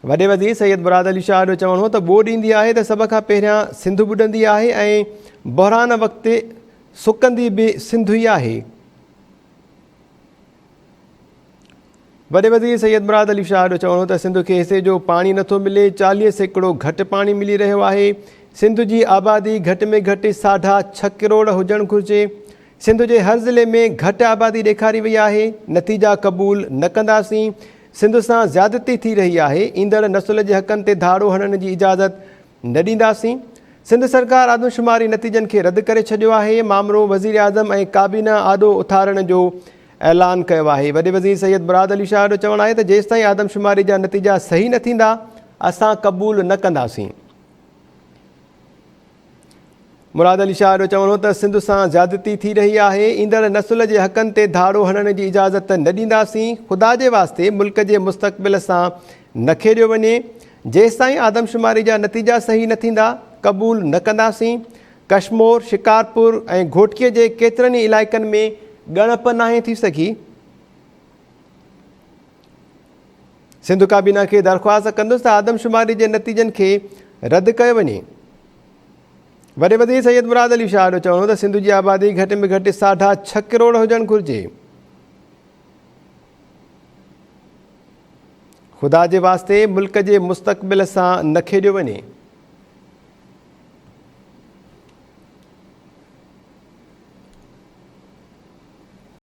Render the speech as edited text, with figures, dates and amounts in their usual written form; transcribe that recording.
وڏي وزير سيد مراد علي شاهه جو چوڻ هو ته ٻوڏ ايندي آهي ته سڀ کان پهريان سنڌ ٻڏندي آهي ۽ بحران وقت سڪندي به سنڌ ئي آهي. وڏي وزير سيد مراد علي شاهه جو چوڻ هو ته سنڌ کي حصي جو پاڻي نٿو ملي، 40% گهٽ پاڻي ملي رهيو آهي، سنڌ جي آبادي گهٽ ۾ گهٽ ساڍا ڇهه ڪروڙ هجڻ گهرجي، سنڌ جي هر ضلعي ۾ گهٽ آبادي ڏيکاري وئي آهي، نتيجا قبول نه ڪنداسين، سنڌ سان زيادتي ٿي رهي آهي، ايندڙ نسل جي حقن تي ڌاڙو هڻڻ جي اجازت نه ڏينداسين، سنڌ سرڪار آدمشماري نتيجن کي رد ڪري ڇڏيو آهي، مامرو وزيراعظم ۽ ڪابينا آڏو اٿارڻ جو اعلان ڪيو آهي، وڏي وزير سيد مراد علي شاهه جو چوڻ آهي ته جيستائين آدمشماري جا نتيجا صحيح نه ٿيندا اسان قبول نه ڪنداسين. مراد علي شاهه جو چوڻ هو ته سنڌ سان زيادتي ٿي رهي آهي، ايندڙ نسل جي حقن تي ڌاڙو هڻڻ جي اجازت نه ڏينداسين، خدا جي واسطي ملڪ جي مستقبل سان نه کيڏيو وڃي، جيستائين آدمشماري جا نتيجا صحيح نه ٿيندا قبول نه ڪنداسين، ڪشمور، شڪارپور ۽ گهوٽڪي جي ڪيترن ئي علائقن ۾ ڳڻپ ناهي ٿي سگهي. سنڌ ڪابينا کي درخواست ڪندس ته آدمشماري جي نتيجن کي رد ڪيو وڃي. وڏي وزير سيد مراد علي شاهه جو چوڻ هو ته سنڌ جي آبادي گهٽ ۾ گهٽ ساڍا ڇهه ڪروڙ هجڻ گهرجي. خدا جي واسطي ملڪ جي مستقبل سان نه کيڏيو وڃي.